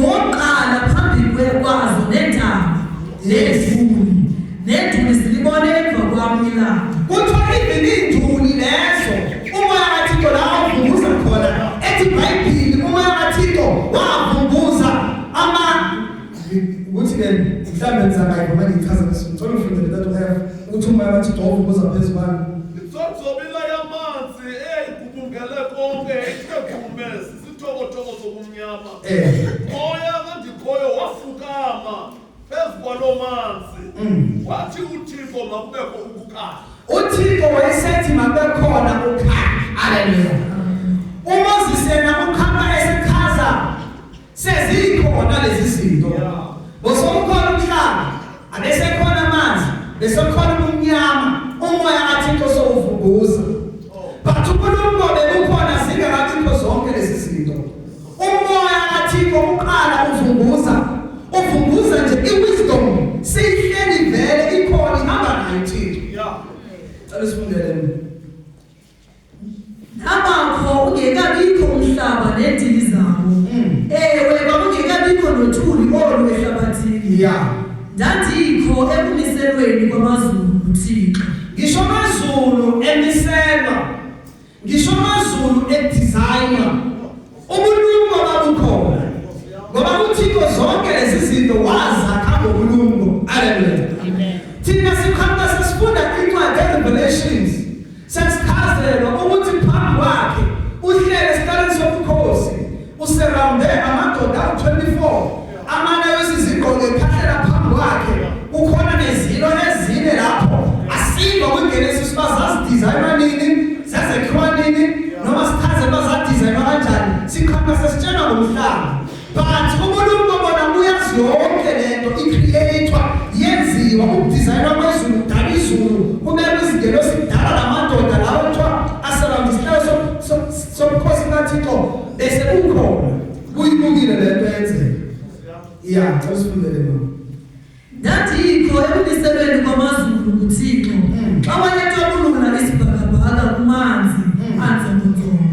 Ndingowokuqala phambi kwazo neentaba neenduli, neenduli zilibone emva kwam ilanga. Kuthiwa even iinduli lezo umoya kaThixo la awuvunguza khona ethi iBhayibhili umoya kaThixo wavunguza ama ukuthi ke mhlawumbe ngizangayiva manje ngichaza bese ngicela ungifundele tata u-F ukuthi umoya kaThixo wavunguza phezu kwami. Inzonzobila yamanzi eyayigubungele konke ithe gume sisithokothoko sobumnyama. Moya kaNdikhoyo wafukama phezu kwaloo manzi. Wathi uThixo makubekho ukukhanya. UThixo wayesethi makube khona ukukhanya. Haleluya. UMoses yena uqhamuka esechaza sezikhona lezi zinto. Bosomkhona umhlaba, abesekhona amanzi, besekhona ubumnyama, umoya kaThixo sowuvunguza. But ubulumko bebukhona zingakabikho zonke lezi zinto. Umoya kaThixo uqala uvunguza, uvunguza nje iwisdom siyihleli vele ikhona ihamba nayo uThixo. Cela usifundele mina. Nabakho ungekabikho umhlaba neendili zawo. Ewe, kwakungekabikho nothuli olu ehlabathini. Ndandikho ekumiselweni kwamazulu nguThixo. Ngisho amazulu emiselwa, ngisho amazulu edesignwa, ubulumko babukhona. Ngoba uThixo zonke lezi zinto wazakha ngobulumko. Haleluya. Thina siqhamuka sesifunda incwadi yeRevelations sesichazelwa ukuthi phambi kwakhe uhlele esihlalweni sobukhosi userounde amadoda awu-24 amane wesizigqoko ekhahlela phambi kwakhe kukhona nezilo ezine lapho asiva kwiGenesis uba zazidizayinwa nini zazekhiwa nini noma sichaze uba zadizayinwa kanjani siqhamuka sesitshelwa ngomhlaba but ubulumko bona buyazi yonke lento icreatwa yenziwa ukudizayinwa kwezulu kudala izulu kubekwa izingelosi kudala lamadoda lawo kuthiwa aseround isihlalo sobukhosi bukaThixo bese kukhona kuyibukile lento yenzeka. Ya, cela usifundele mama. Ndandikho ekumiselweni kwamazulu nguThixo, xa wayetwabulula isibhakabhaka kumanzi anzongonzongo.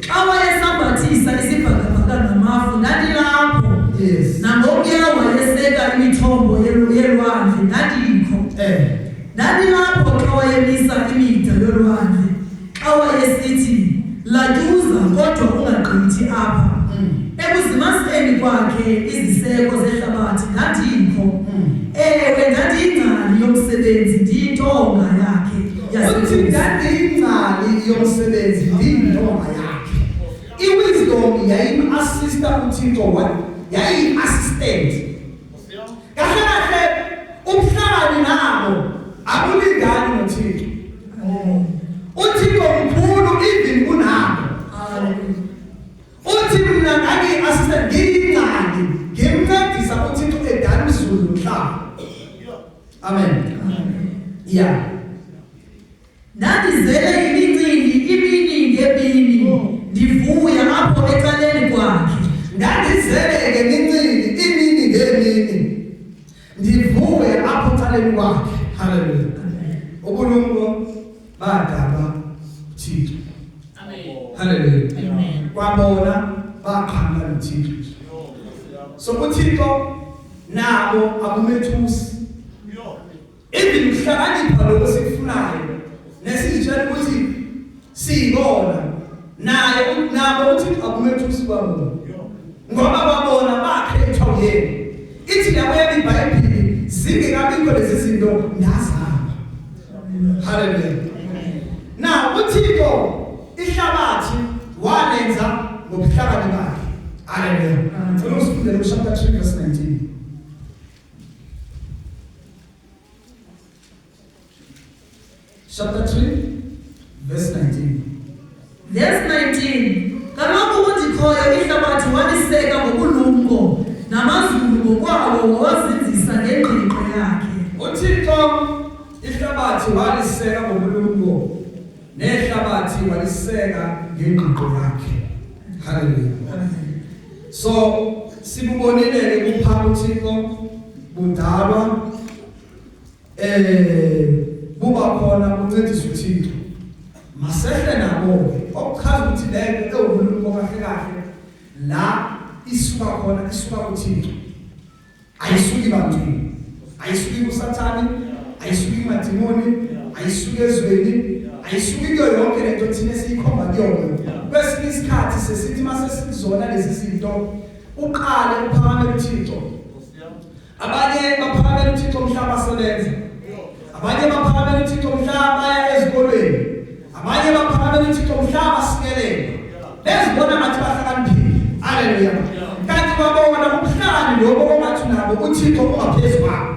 Xa wayesambathisa isibhakabhaka ngamafu, ndandilapho. Nangokuya wayeseka imithombo yelwandle, ndandikho. Ndandilapho xa wayemisa imida yolwandle, xa wayesithi, Latyuza, kodwa ungagqithi apha. Ekuzimaseni kwakhe iziseko zehlabathi, ndandikho. Ewe, ndandiyingcali yomsebenzi, ndiyintonga yakhe Uthi yasenkosi. ndandiyingcali yomsebenzi, ndiyintonga yakhe. Iwisdom yayim-assista uThixo, yayiyi-assistant. Kahle kahle ubuhlakani nabo abulingani noThixo. UThixo mkhulu even kunabo. Uthi mina ngangiyi-assistant, ngiyingcali, ngimncedisa uThixo edala izulu nomhlaba. Amen. Yeah. Ndandizele yimincili imini ngemini, ndivuya apho ecaleni kwakhe. Ndandizele ngemincili imini ngemini, ndivuya apho ecaleni kwakhe. Haleluya. Ubulumko badalwa uThixo. Amen. Haleluya. Amen. Kwabona baqhamuka noThixo. So uThixo nabo akumethusi. Even ukuhlakanipha lokho sikufunayo nesizitshela ukuthi siyibona naye nabo uThixo akumethusi kwabona. Ngoba babona bakhethwa uyena. Ithi labuya iBhayibheli zingekabikho lezi zinto ndazama. Haleluya. Now uThixo ihlabathi walenza ngobuhlakani bakhe. Haleluya. Ngicela usifundele chapter 3 verse 19. Chapter 3 verse 19. Verse 19. Kaloku uNdikhoyo ihlabathi waliseka ngobulumko, namazulu ngokwawo wawazinzisa ngengqiqo yakhe. UThixo ihlabathi waliseka ngobulumko, nehlabathi waliseka ngengqiqo yakhe. Hallelujah. So sibubonile ke kuphaka uThixo budalwa buba khona buncedisa uThixo. Masehle nabo ke okuchaza ukuthi lento ewubulumko kahle kahle la isuka khona, isuka kuThixo, ayisuki bantwini, ayisuki kuSathane, ayisuki kumadimoni, ayisuki ezweni, ayisuki kuyo yonke lento thina esiyikhomba kuyona. Kwesinye isikhathi sesithi mase sizona lezi zinto, uqale uphakamele uThixo. Abanye baphakamela uThixo mhla basebenza, abanye baphakamela uThixo mhla baya ezikolweni, abanye baphakamela uThixo mhla basikelelwa, bezibona ngathi bahlakaniphile. Haleluya! Kanti kwabona ubuhlakani lobo ongathi nabo uThixo ungaphezu kwabo.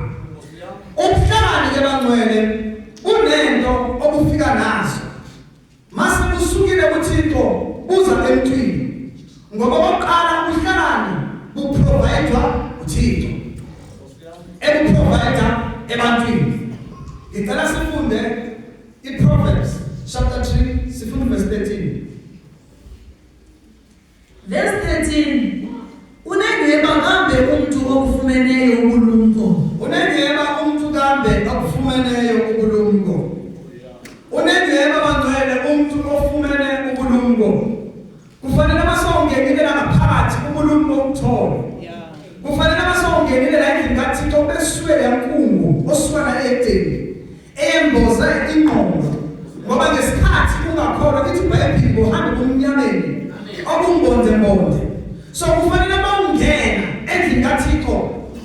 Ubuhlakani ke bangcwele unento obufika nazo mase busukile kuThixo buza emntwini, ngoba oqala ubuhlakani buprovidwa uThixo, ebuprovida ebantwini. Ngicela sifunde iProverbs chapter 3, sifunde verse 13. Verse 13. Unenceba kambe umntu obufumeneyo ubulumko. Unenceba umntu kambe okufumeneyo ubulumko. Unenceba bangcwele umntu ofumene ubulumko. Kufanele masongenile la ngaphakathi ubulumko ubuthole. Kufanele masongenile la endlini kaThixo besuke le nkungu osuka la ekudeni eyemboze ingqondo, ngoba ngesikhathi ungakholwa lithi iBhayibheli bohamba kumnyameni obumbonde mbonde. So kufanele mawungena endlini kaThixo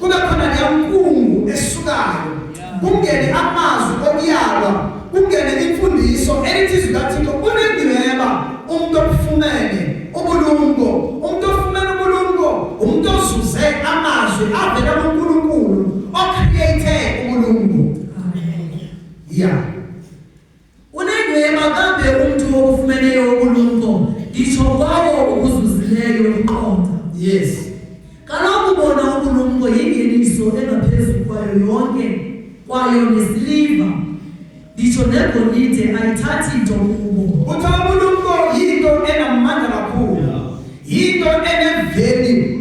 kube khona leya nkungu esukayo, kungene amazwi okuyalwa, kungene imfundiso elithi izwi kaThixo. Unenceba umuntu ofumene ubulumko. Umuntu ofumene ubulumko umuntu ozuze amazwi avela kuNkulunkulu ocreate ubulumko. Yeah. Unenceba kambe umntu obufumeneyo ubulumko, nditsho kwawo ukuzuzileyo ukuqonda. Kaloku bona ubulumko yingeniso engaphezu kwayo yonke, kwayo nesiliva, nditsho negolide ayithathi nto kubo. Uthe ubulumko yinto enamandla kakhulu, yinto ene-value.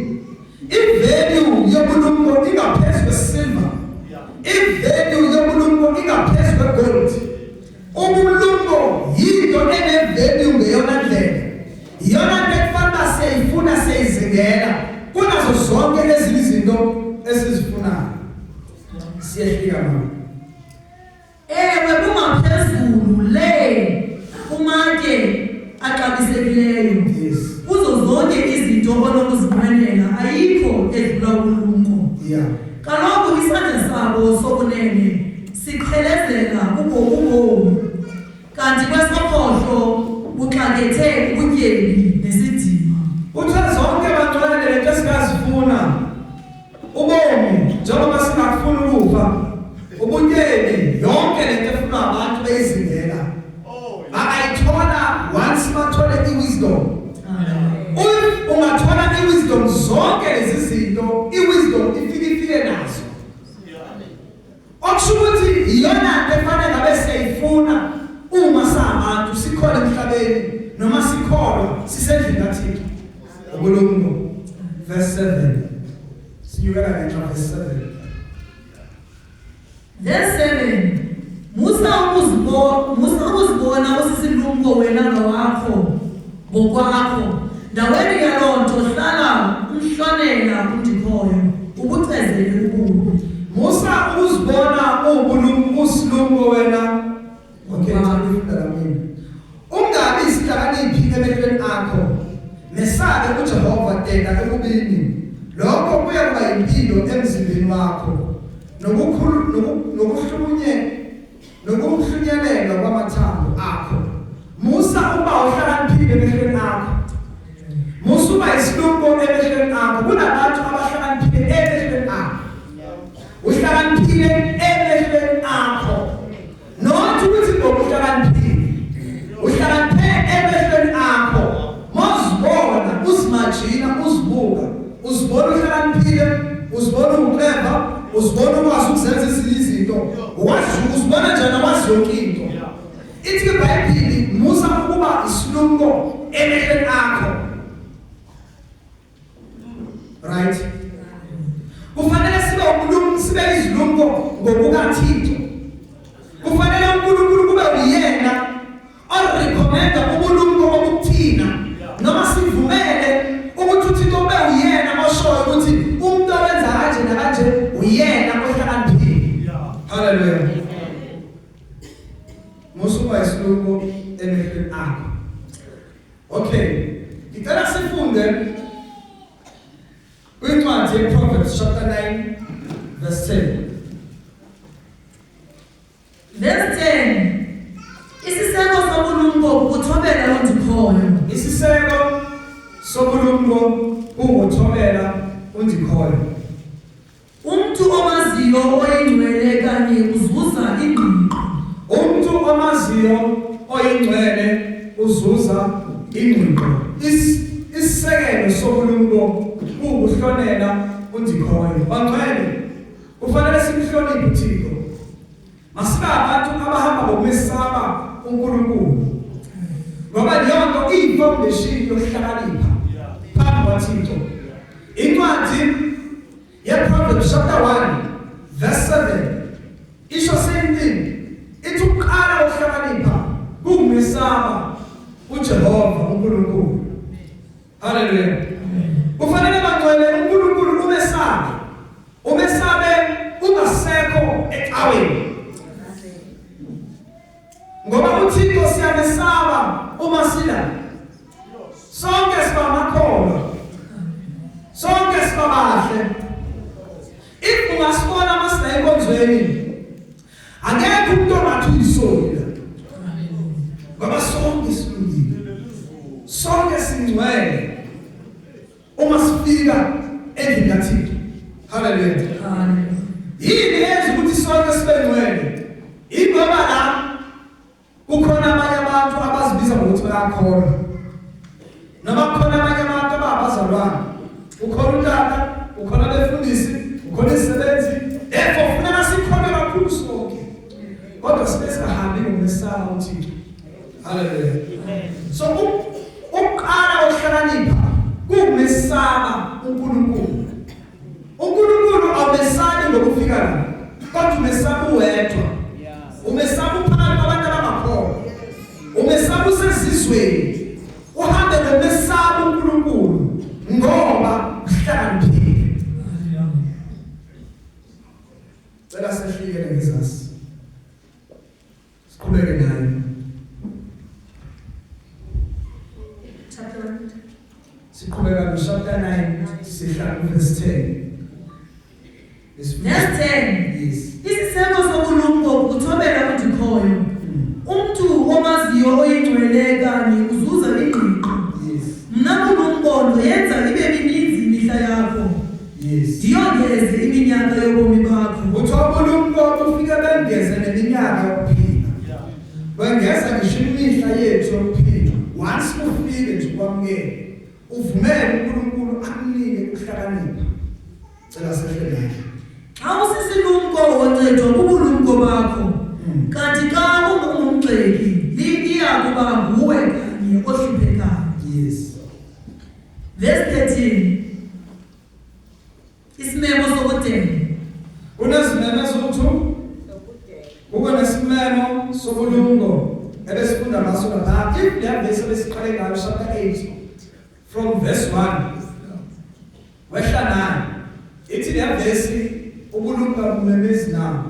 I-value yobulumko ingaphezu kwesilver, i-value yobulumko ingaphezu kwegold. Ubulumko yinto ene-value ngeyona ndlela, iyona nto ekufanele siyayifuna, siyayizingela kunazo zonke ezinye izinto esizifunayo. Siyehlika mama. Ewe, kungaphezulu le kumatye axabisekileyo. Kuzo zonke izinto onokuzinqwenela ayikho edlula ubulumko. Kaloku isandla sabo sokunene siqhelezela ubomi, kanti kwesokhohlo buxakethe ubutyebi nesidima. Uthe zonke bangcwele lento esingazifuna, ubomi njengoba singakufuni ukufa, ubutyebi, yonke lento efunwa abantu beyizingela bangayithola once bathole i-wisdom. If ungathola i-wisdom, zonke lezi zinto i-wisdom ifike nazo. Okusho ukuthi iyona nto efanele ngabe siyayifuna uma sabantu sikhona emhlabeni noma sikholwa sisendlini kaThixo. Ubulumko. Verse 7. Sinyukela ngenxa verse 7. Verse 7. Musa ukuzibona usisilumko wena ngowakho ngokwakho. Ndaweni yaloo nto hlala umhlonela uNdikhoyo, ubucezele ububi. Musa ukuzibona uwubulumko usilumko wena. Okay, ngifunda la mina. Ungabi isihlakaniphi emehlweni akho. Mesabe uJehova, deda ekubini. Lokho kuya kuba impilo emzimbeni wakho. Nokukhulu nokuhlukunye nokuhlunyelelwa kwamathambo akho. Musa uba uhlakaniphile emehlweni akho. Musa uba isilumko emehlweni akho. Kunabantu abahlakaniphile emehlweni akho. Uhlakaniphile emehlweni akho. Not ukuthi ngoba uhlakaniphile. Uhlakaniphe emehlweni akho. Mawuzibona uzimagina uzibuka, uzibona uhlakaniphile, uzibona uclever, uzibona ukwazi ukuzenza ezinye izinto, wazi uzibona njani wazi yonke into. Ithi iBhayibheli musa ukuba isilumko emehlweni akho. Right? Kufanele sibe ubulumko, sibe izilumko ngokukaThixo. Kufanele uNkulunkulu kube uyena orecommenda ubulumko obukuthina, noma sivumele ukuthi uThixo ube uyena Sifunde kwincwadi yeProverbs chapter 9 verse 10. Verse 10. Isiseko sobulumko kukuthobela uNdikhoyo. Isiseko sobulumko kunguthobela uNdikhoyo. Umntu omaziyo oyingcwele kanye uzuza ingqiqo. Umntu omaziyo oyingcwele uzuza ingqiqo. Isisekelo sobulumko kukuhlonela uNdikhoyo. Bangcwele, kufanele simhloniphe uThixo. Masibe abantu abahamba ngokumesaba uNkulunkulu. Ngoba leyo nto iyi-foundation yokuhlakanipha phambi kwaThixo. Incwadi yeProverbs chapter 1 verse 7 isho same thing. Ithi ukuqala ukuhlakanipha kukumesaba uJehova uNkulunkulu. Haleluya. Kufanele bangcwele uNkulunkulu umesabe. Umesabe ungasekho ecaweni. Ngoba uThixo siyamesaba uma sila. Sonke siba amakholwa. Sonke siba bahle. If ungasibona masila enkonzweni akekho umuntu ongathi uyisoni la. Ngoba sonke silungile. Sonke singcwele. Uma sifika endlini kaThixo. Haleluya. Haleluya. Yini eyenza ukuthi sonke sibe ngcwele? Ingoba la kukhona abanye abantu abazibiza ngokuthi bayakholwa. Noma kukhona abanye abantu ababazalwane. Ukhona utata, ukhona abefundisi, ukhona izisebenzi. Therefore funeka sikholwe kakhulu sonke. Kodwa sibe singahambi ngokumesaba uThixo. Haleluya. So ukuqala ukuhlakanipha kuwumesaba uNkulunkulu. uNkulunkulu awumesabi ngokufika la, kodwa umesaba uwedwa. Umesaba uphakathi kwabantu abangakholwa. Umesaba usezizweni. Uhambe ngokumesaba uNkulunkulu ngoba uhlakaniphile. Cela sehlike ngezasi. Siqhubeke nayo. Chapter 1. Siqhubeka no chapter 9 sihla ku verse 10. Verse 10. Yes. Isiseko sobulumko kukuthobela uNdikhoyo. Umntu omaziyo oyingcwele kanye uzuza ingqiqo. Yes. Mna bulumko ndoyenza ibe mininzi imihla yakho. Yes. Ndiyongeze iminyaka yobomi bakho. Kuthiwa ubulumko bufike bengeze neminyaka yokuphila. Bengeza ngisho imihla yethu yokuphila. Once ufike nje kwamukele, uvumele uNkulunkulu akunike ukuhlakanipha. Cela sehle naye. Xa usisilumko woncedwa bubulumko bakho. Kanti xa ungumgxeki iya kuba nguwe kanye ohluphekayo. Yes. Verse 13. Isimemo sokudela. Kunezimemo eziwu-2 kube nesimemo sobulumko ebesifunda ngaso lapha. If leya verse ebesiqale ngayo chapter 8 from verse 1 wehla nayo ithi leya verse ubulumko bumemezi na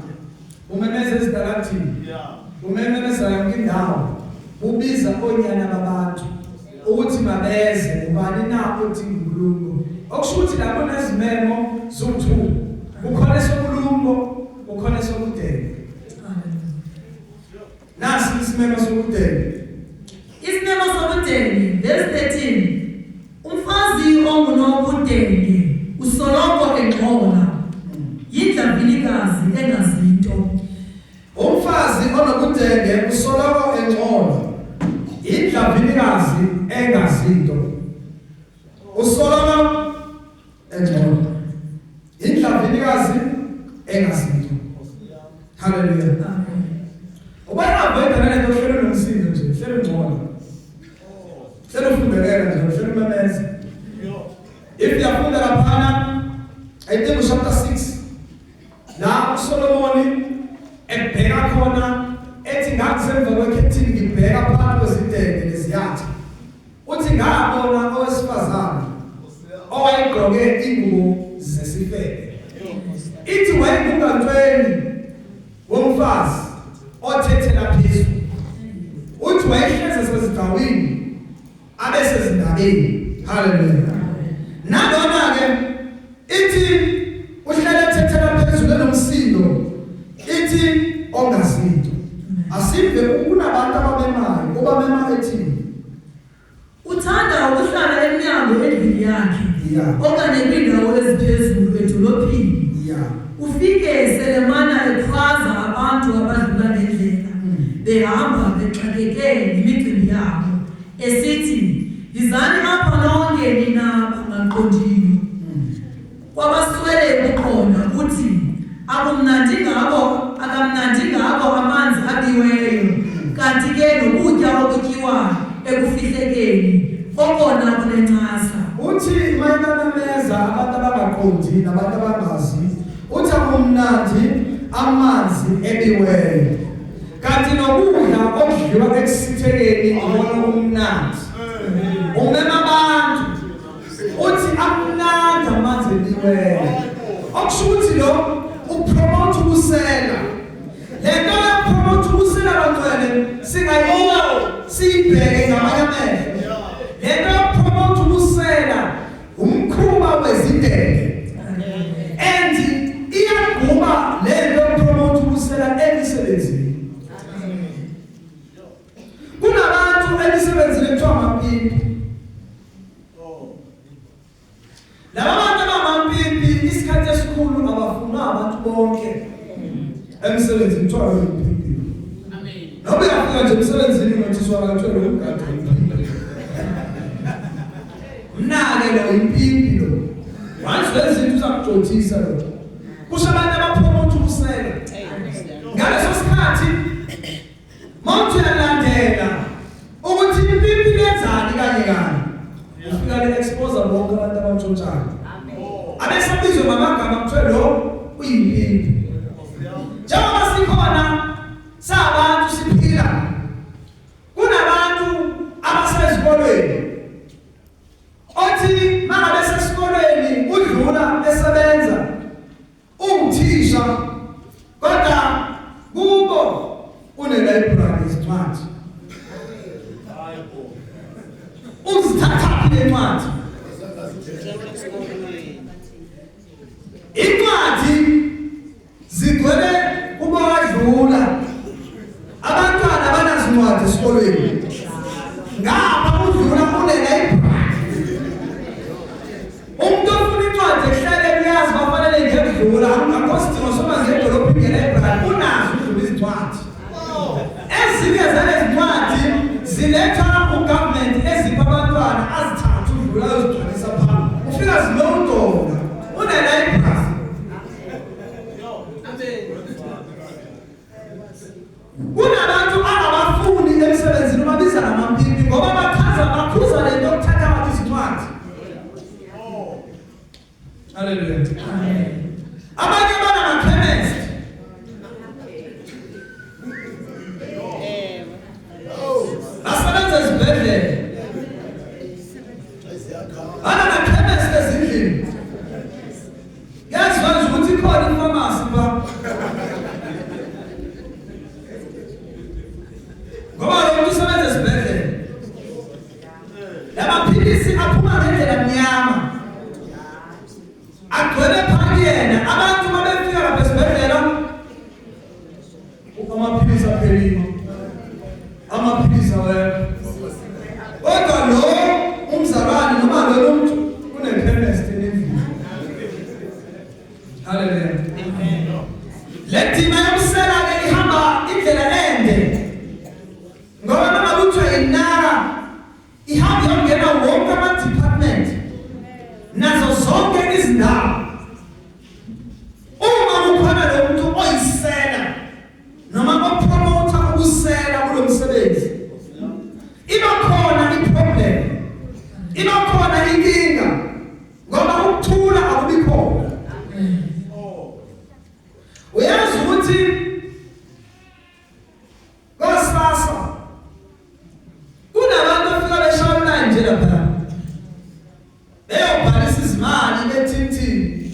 bumemeza ezitaladini bumemeza yonke indawo bubiza onyana babantu ukuthi mabeze ubani na odinga ubulumko okusho ukuthi lapho nezimemo ziwu-2 kukhona esobulumko kukhona esokudela. Nasi isimemo sokudela. Isimemo sobudenge, verse 13. Umfazi ongunobudenge usoloko engxola. Yindlavinikazi engazinto. Umfazi onobudenge usoloko engxola. Indlavinikazi engazinto. Usoloko engxola. Indlavinikazi engazinto. Hallelujah. Ubana nalento hlelo nomsindo nje, hlelo ngcono. Hlelo ufundelela nje, hlelo umemeza. If uyafunda laphana I think chapter 6 la uSolomoni ebheka khona ethi ngakusemva kwekhethini ngibheka phakathi kwezidenge neziyatha. Uthi ngabona owesifazane owayegqoke ingubo zesifebe. Ithi wayengungantweni womfazi othethela phezulu. Uthi wayehlezi sezigawini abesezindabeni. Hallelujah. Nalona ke ithi uhlale ethethela phezulu enomsindo ithi ongazinto. Asive kunabantu abamemayo, obamema ethini? Uthanda ukuhlala emnyango endlini yakhe okanye kwiindawo eziphezulu edolophini. Ufike selemana ekhwaza abantu abadlula ngendlela behamba bexakeke yimicimbi yabo esithi, Yizani apha nonke nina bangaqondiyo. Kwabaswele ukuqonda uthi, Akumnandi ngako, akamnandi ngako amanzi abiweyo, kanti ke nokutya okutyiwa ekufihlekeni kokona kunencasa. Uthi mayibamemeza abantu abangaqondi nabantu abangazi, uthi akumnandi amanzi ebiweyo, kanti nokudla okudliwa ekusithekeni ikona okumnandi. Umema abantu uthi amnandi amanzi ebiweyo, okusho ukuthi lo upromote ubusela. Le nto yokupromote ubusela bangcwele singayibona siyibheke ngamanye amehlo. Le nto yokupromote ubusela umkhuba wezindebe and iyagquba le nto yokupromote ubusela emisebenzini. Kunabantu emisebenzini kuthiwa amapipi. Laba bantu abamapipi isikhathi esikhulu abafunwa abantu bonke emsebenzini kuthiwa uyipipi. Amen. Noma uyafika nje emsebenzini nothiswa kuthiwa lo mgadi uyipipi. Mnake lo impipi lo. Once wenza into uzakujothisa lo. Kusho abantu abapromote ubusela. Ngaleso sikhathi mawuthi uyalandela ukuthi impipi lenzani kanye kanye. Ufika le expose bonke abantu abantshontshayo. Abesabizwe ngamagama kuthiwe lo uyimpipi. Njengoba sikhona sabantu siphila kunabantu abasezikolweni othi mangabe sesikolweni udlula esebenza unguthisha kodwa kubo une library izincwadi uzithatha phi lencwadi incwadi zigcwele kubo kadlula abantwana abanazincwadi esikolweni ngapha udlula une-library umuntu ofuna incwadi ekuhlale kuyazi bafanele ngekudlula akho sidingo soba ngedolobhini nge-library unazo udlula izincwadi ezinye zalezincwadi zilethwa ugovernment ezipha abantwana azithathe udlula ayozigcwalisa phambi ufika zilowudonga une-library Kunabantu angabafuni emsebenzini ubabiza ngamapipi ngoba bachaza bakhuza lento yokuthatha abantu izincwadi. Haleluya. Amen. Abanye banama-chemist. Basebenza ezibhedlela. Banama-chemist ezindlini. Yazi manje ukuthi ikhona ifamasi ba. Ngoba lo muntu usebenza esibhedlela. Lamaphilisi aphuma ngendlela mnyama. Agcwele phansi yena abantu babefika lapha esibhedlela amaphilisi aphelile. Amaphilisi awekho. Kodwa lo umzalwane noma lo muntu une-chemist endlini. Haleluya. Amen. Le ndima yomsela ke ihamba indlela ende. Ngoba noma kuthiwa inaka ihamba yongena wonke ama department nazo zonke izindawo. Uma kukhona lo muntu oyisela noma opromotha ukusela kulo msebenzi iba khona iproblem iba khona inkinga ngoba ukuthula akubi khona uyazi ukuthi kwasasa kunabantu afika beshaya line nje lapha beyobhalisa izimali bethintini.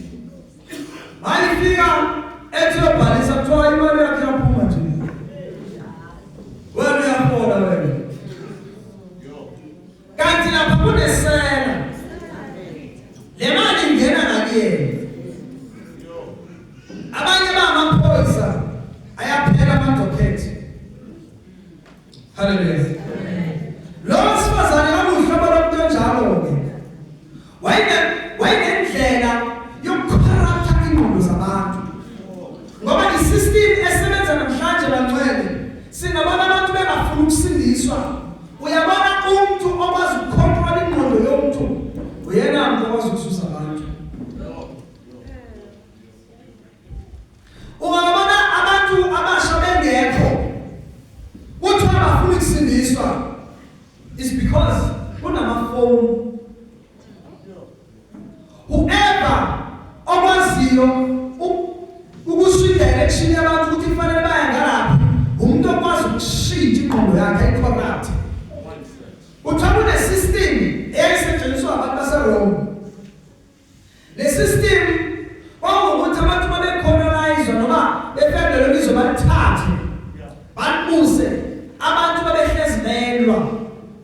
Akunamntu okwazi ukususa abantu. Ungabona abantu abasha bengekho kuthiwa bafuna ukusindiswa is because kunamafoni. Whoever okwaziyo ukusho i-direction yabantu ukuthi kufanele baye ngalaphi, umuntu okwazi ukushintsha ingqondo yakhe ayi-corrupt. Kuthiwa kune-system eyayisetshenziswa abantu baseRome. Le system kwakuwukuthi abantu babecolonizwa noma befendele lizwe balithathe balibuse, abantu babehlezi belwa,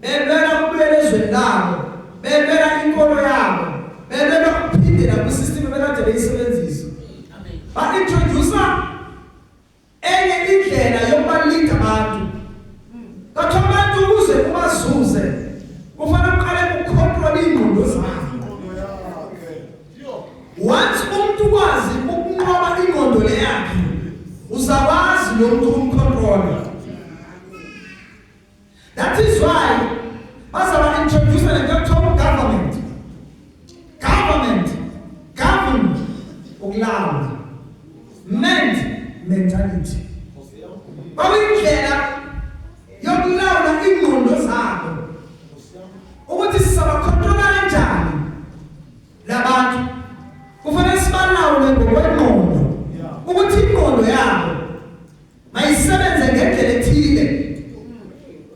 belwela ukubuyela ezweni labo, belwela inkolo yabo, belwela ukuphindela kwi-system ebekade beyisebenzisa. Ba-introduce enye indlela yokubalinda abantu. Batho abantu ukuze ubazuze kufanele uqale ucontrol ingqondo zakhe. Once umuntu ukwazi ukunqoba ingqondo le yakhe, uzakwazi lo muntu ukumcontrol. That is why bazaba introduce lento ekuthiwa government. Government, govern, ukulawula. Ment, mentality. Kwakuyindlela yokulawula ingqondo zabo ukuthi sisabakhontrola kanjani labantu. Kufanele sibalawule ngokwengqondo ukuthi ingqondo yabo mayisebenze ngendlela ethile.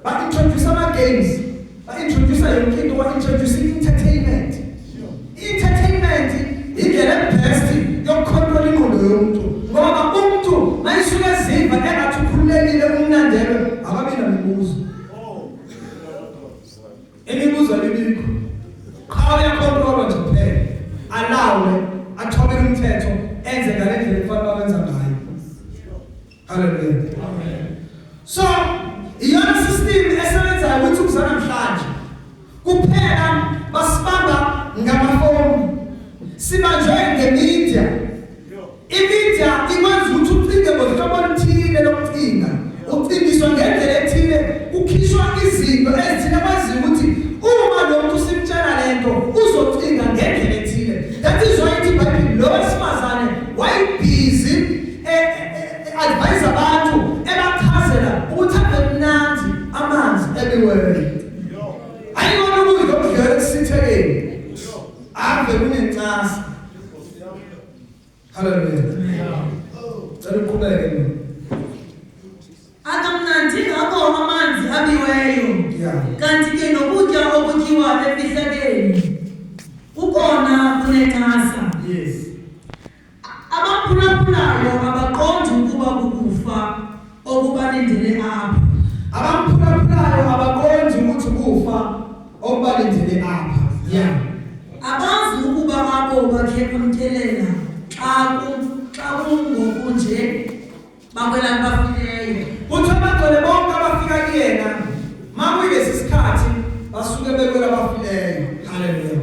Ba-introduce ama-games, ba-introduce yonke into, ba-introduce i-entertainment. I-entertainment indlela ebest yokukhontrola ingqondo yomuntu, ngoba umuntu mayisuke eziva engathi ukhululekile umnandelwe, akabi namibuzo. Imibuzo ayibikho, qha uyakhontrolwa nje kuphela, alawule, athobele umthetho, enze ngale ndlela ekufanele bakwenza ngayo. Hallelujah. So iyona system esebenzayo ukuthi kuzanamhlanje kuphela basibamba ngamafoni, sibanjwe ngemedia. Imedia ikwenza ukuthi ucinge ngohlobo oluthile lokucinga, ucingiswa ngendlela ethile, kukhishwa izinto ezithile kwaziwa ukuthi uma lo muntu simtshela lento uzocinga ngendlela ethile. That is why ithi iBhayibheli lo wesifazane wayebhizi advise abantu, ebachazela ukuthi ave mnandi amanzi ebiweyo. Ayikona ukudla okudliwa ekusithekeni, ave kunencasa. Hallelujah. Cela uqhubeke. Akamnandi ngako amanzi abiweyo. Kanti ke nokutya okutyiwa efihlakeni kukona kunencasa. Abamphulaphulayo abaqondi ukuba kukufa okubalindele apha. Abamphulaphulayo abaqondi ukuthi kufa okubalindele apha. Abazi ukuba abo bakhe bamtyelela xa kungoku nje bakwelabafileyo. Uthi abagcwele bonke abafika kuyena makuyilesi sikhathi basuke bekwela abafileyo. Haleluya.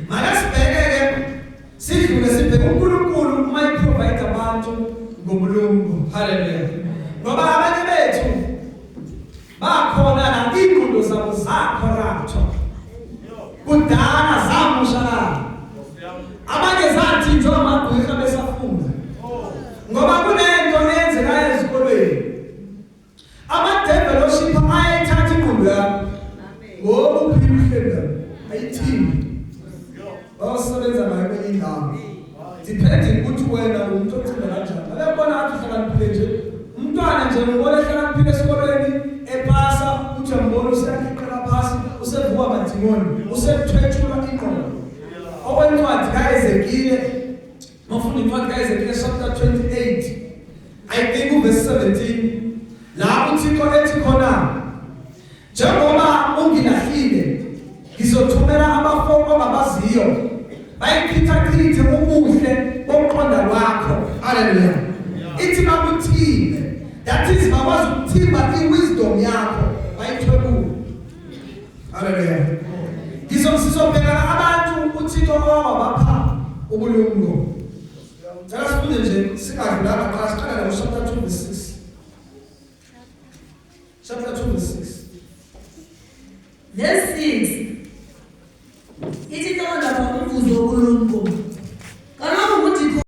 Make sibheke-ke, sidlule sibheke uNkulunkulu uma iprovide abantu ngobulumko. Haleluya. Ngoba abanye bethu bakhona la ingqondo zabo zacorruptwa kudala, zamoshakala, abanye zathinjwa amagqwirha besafunda, ngoba kunento eyenzekayo ezikolweni, ama-developship ayethatha ingqondo yakho ngoba uphila uhleli la, ayithini bayosebenza ngayo kwenye indawo, depending ukuthi wena umuntu ocinga kanjani. Abekubona ngathi uhlakaniphile nje umntwana nje, ngibona ehlakaniphile esikolweni epasa, uthi uyambona useyakhiqela phasi, usevuka amadimoni, usethwetshulwa ingqondo. Okwencwadi kaEzekile, mafunda incwadi kaEzekile chapter 28, I think uverse 17, la uThixo ethi khona, njengoba ungilahlile, ngizothumela abafo ongabaziyo, bayichithachithe ubuhle bokuqonda kwakho. Haleluya. Ithi bakuthimbe, that is bakwazi ukuthimba i-wisdom yakho, bayithwebule. Haleluya. Ngizobheka abantu uThixo owabapha ubulumko. Cela sifunde nje singadlulanga, qala siqala la chapter